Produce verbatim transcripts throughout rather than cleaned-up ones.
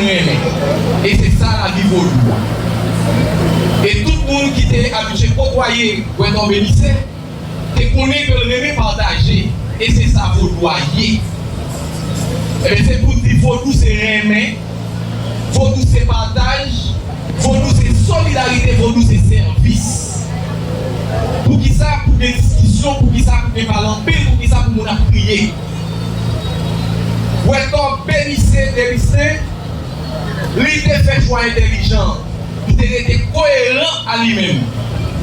renmen. E se sa lavi vodou a. E tout moun ki te abitye kotwaye Gwètò Benise te konnen ke l renmen pataje. E se sa vodou a ye. Ebyen, se pou di vodou se renmen, vodou se pataj, vodou se solidarite, vodou se sèvis. Poukisa pou gen diskisyon, poukisa pou gen pale anpil, poukisa pou moun ap kriye? Gwètò Benise Debislen, li te fè chwa entèlijan, li te rete koyeran a li menm,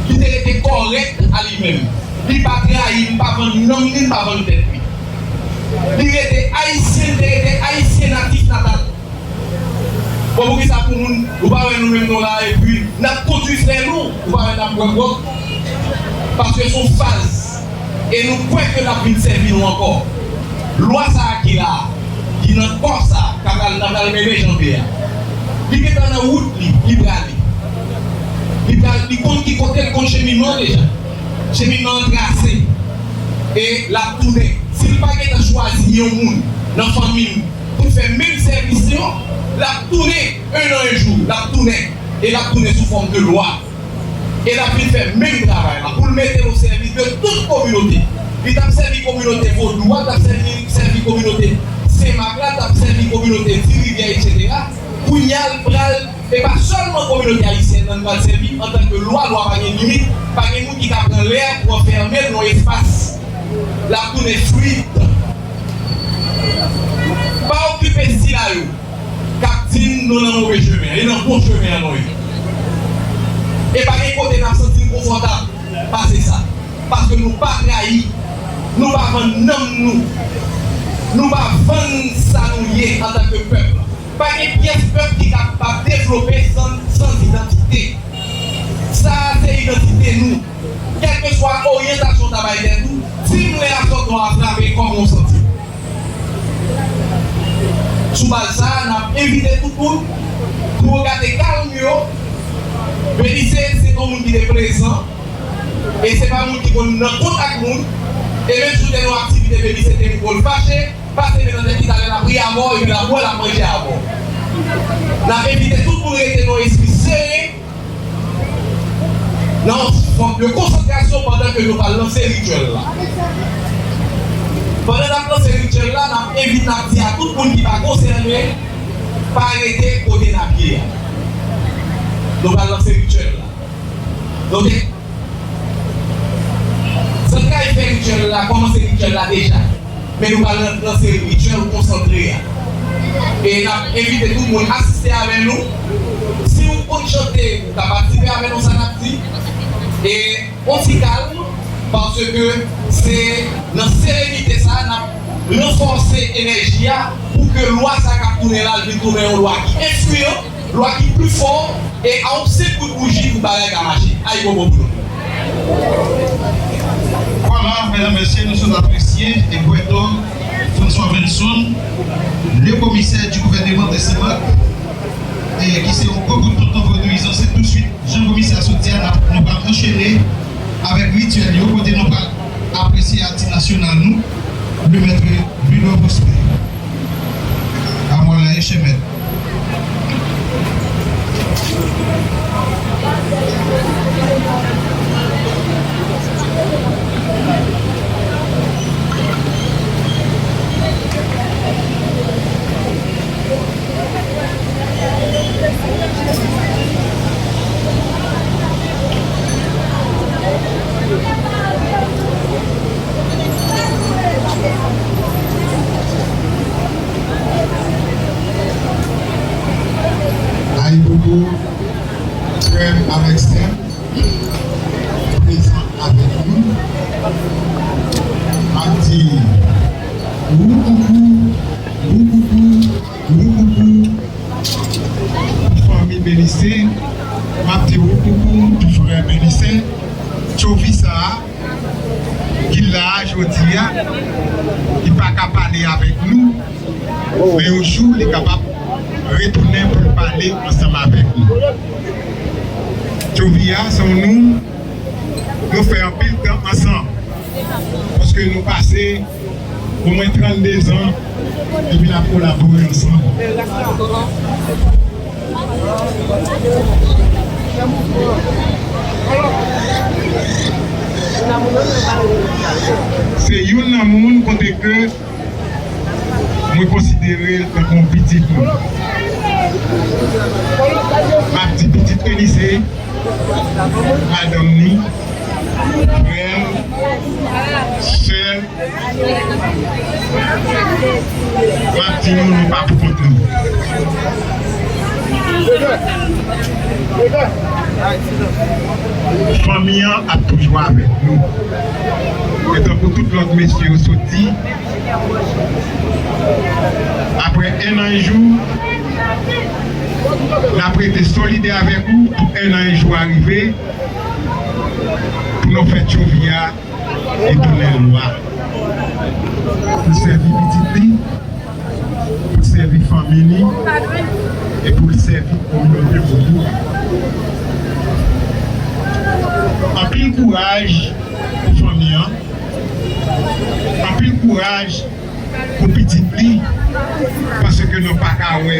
li te rete kòrèk a li menm. Li pa trayi, li pa vann nanm li, li pa vann tèt li. Li rete ayisyen, li te rete ayisyen natif natal. Bon, poukisa pou moun, ou pa wè nou menm nou la, epi n ap kondui frè nou, ou pa wè n ap bwè gwòg? Paske se yon faz. E nou kwè ke l ap vin sèvi nou ankò. Lwa sa a ki la, ki nan kò sa a, k ap al, n ap al mennen Jan Pye a. Li gentan nan wout li, li prale. Li pral, li konn ki kote, l konn cheminman an deja. Cheminman an trase. E l ap tounen. Si l pa gentan chwazi yon moun nan fanmi l pou fè menm sèvis yo, l ap tounen, un an, un jou, l ap tounen. E l ap tounen sou fòm de lwa. E l ap vin fè menm travay la pou l mete l o sèvis de tout kominote. Li t ap sèvi kominote vodou a, t ap sèvi, sèvi kominote Senmak la, t ap sèvi kominote Ti Rivyè, etsetera. Kounye a, l pral, e pa sèlman kominote ayisyèn nan l pral sèvi antanke lwa, lwa pa gen limit, pa gen moun ki ka pran lè pou anfèmen l nan yon espas. L ap tounen fluid. Pa okipe sila yo k ap di n nou nan move chemen an, e nan bon chemen an nou ye. E pa gen kote n ap santi n konfòtab pase sa. Paske nou pa trayi, nou pa vann nanm nou, nou pa vann sa nou ye antanke pèp. Pa gen pyès pèp ki kapab devlope san, san idantite. Sa a se idantite nou. Kèlkeswa oryantasyon w ta bay tèt ou, di m lè asòtò a frape, kòman w santi w. Sou baz sa a, n ap envite tout moun pou yo gade kalm yo. Benise se yon moun ki te prezan, e se pa moun ki konn nan kont ak moun. E menm si w te nan yon aktivite, Benise te pou l fache, pase men nan tèt li, talè l ap ri avè w, epi l ap bwè, l ap manje avè w. N ap envite tout moun rete nan yon espri seren, nan yon fòm de konsantrasyon pandan ke nou pral lanse rityèl la. Pandan n ap lanse rityèl la, n ap envite, n ap di a tout moun ki pa konsène, pa rete kote n ap ye a. Nou pral lanse rityèl la. Nou te, zantray fè rityèl la, kòmanse rityèl la deja. Men nou pral lan-, lanse rityèl konsantre a. E n ap envite tout moun asiste avè nou. Si w konn chante, ou ka patisipe avè nou sa n ap di. E on ti kalm, paske se nan serenite sa a n ap ranfòse enèji a pou ke lwa sa k ap tounen la, l vin tounen yon lwa ki enspiran. Lwa ki pi fò e a yon senp kout bouji tout bagay ka mache. Ayibobo pou nou. Voilà, mesdames, messieurs, nous sommes appréciés et Guedo François Venson, le commissaire du gouvernement de Saint-Marc, et qui c'est un gros bout de tonton vaudouisant, c'est tout de suite Jan Komisè soti a, n ap, nou pral anchene avèk rityèl yo, kote nou pral apresye atis nasyonal nou, le maître Ludo Prosper. Amwala e chèmèt. Ayibobo, frè m avèk sè m. Prezan avèk nou. M ap di, woukoukou, woukoukou, woukoukou. Fanmi Benise, m ap di woukoukou pou frè Benise. Tchovi sa a, ki la a jodi a, li pa ka pale avèk nou, men yon jou li kapab retounen pou l pale ansanm avèk nou. Tchovi a, se yon nou, nou fè anpil tan ansanm, paske nou pase Omwen trannde zan depi n ap kolabore ansanm. Se youn nan moun kote ke mwen konsidere l tankou yon pitit mwen. M ap di pitit Elise, madanm ni, frè l, sè l, m ap di nou, nou pa pou kont nou. Fanmi an ap toujou avèk nou. E tankou tout lòt mesye yo sot di, apre ennan jou, n ap rete solidè avèk ou pou ennan jou a rive, pou nou fè tchovi a li tounen lwa. Pou l sèvi pitit li, pou l sèvi fanmi li, e pou l sèvi kominote l tou. Anpil kouraj pou fanmi an. Anpil kouraj pou pitit li, paske nou pa ka wè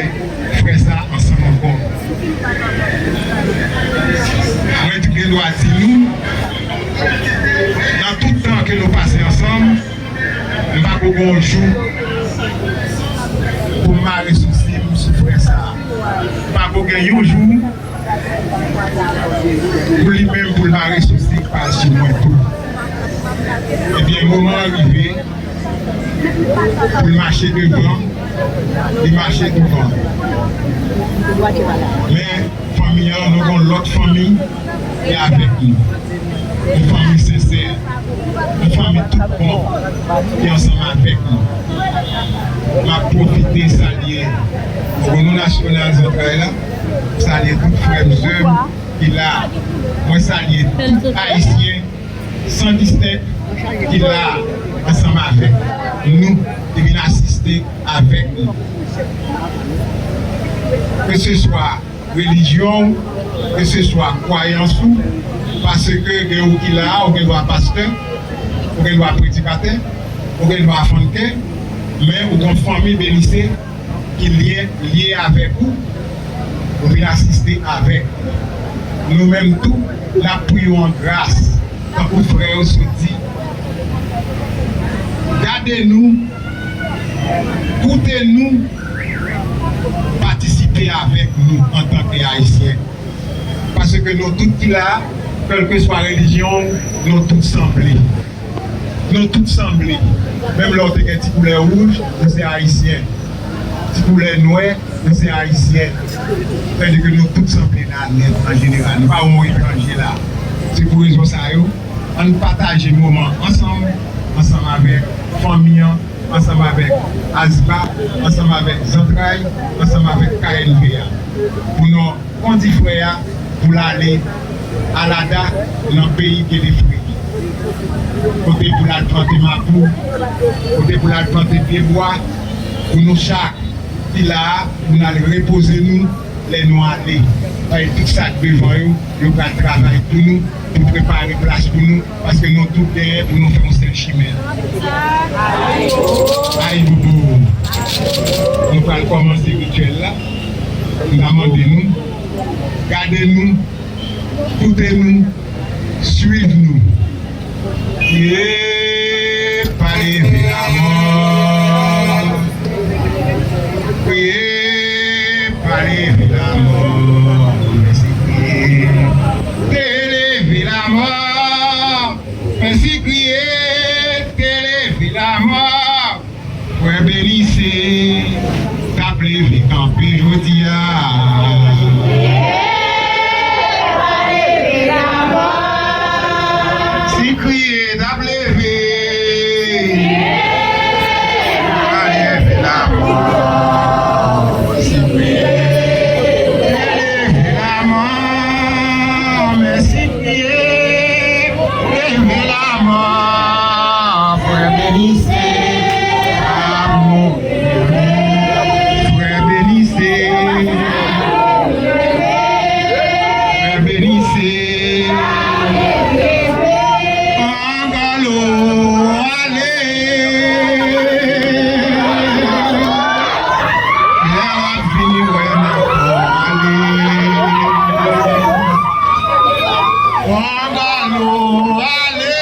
frè sa ansanm ankò. Mwen tou gen dwa di nou, nan tout tan ke nou pase ansanm, m pa ko gen yon jou pou m mare sousi m sou frè sa. M pa ko gen yon jou pou li menm, pou l mare sousi pa sou mwen tou. Ebyen, moman an rive pou l mache devan, li mache douvan. Men, fanmi an, nou gon lòt fanmi ki avèk nou. Yon fanmi sensè, yon fanmi tout bon ki ansanm avèk nou. M ap pwofite salye Renou Nasyonal Zantray la, salye tout frè m, sè m ki la. Mwen salye tout Ayisyen san distenk ki la ansanm avèk nou, ki vin asiste avèk nou. Keseswa relijyon w, keseswa kwayans ou, paske gen ou ki la a, ou gen dwa pastè, ou gen dwa predikatè, ou gen dwa fanmkè, men ou gen yon fanmi Belize ki lye, lye avèk ou, ou vin asiste avèk nou. Nou menm tou, n ap priye w an gras, tankou frè yo sot di. Gade nou, koute nou, patisipe avèk nou antanke Ayisyen. Paske nou tout ki la, kèlkeswa relijyon w, nou tout sanble. Nou tout sanble. Menm lè w te gen ti koulè wouj, nou se Ayisyen. Ti koulè nwè, nou se Ayisyen. Sa vle di ke nou tout sanble la nèt an jeneral. Nou pa wè yon etranje la. Se pou rezon sa yo, ann pataje moman ansanm, ansanm avèk fanmi an, ansanm avèk ASBA, ansanm avèk Zantray, ansanm avèk K N V A. Pou nou kondi frè a pou l ale Alada nan peyi Gué de Fri. Kote pou l al plante mapou, kote pou l al plante pyebwa, pou nou chak ki la a, pou n al repoze nou lè nou ale. Paske tout sa k devan yo, yo pral travay pou nou, pou prepare plas pou nou, paske nou tout genyen pou nou fè yon sèl chimen. Ayibobo! Nou pral kòmanse rityèl la. M ta mande nou, gade nou, koute nou, swiv nou. Priye, pa leve lanmò. Priye, pa leve lanmò. Mèsi, priye. Te leve lanmò. Mèsi, priye. Te leve lanmò. Frè Benise t ap leve kanpe jodi a. Si kriye t ap leve, pa leve lanmò. Si kriye t ap leve lanmò, men si Leve lanmò, frè Benise ap mouri. Frè Benise, Pran bal ou ale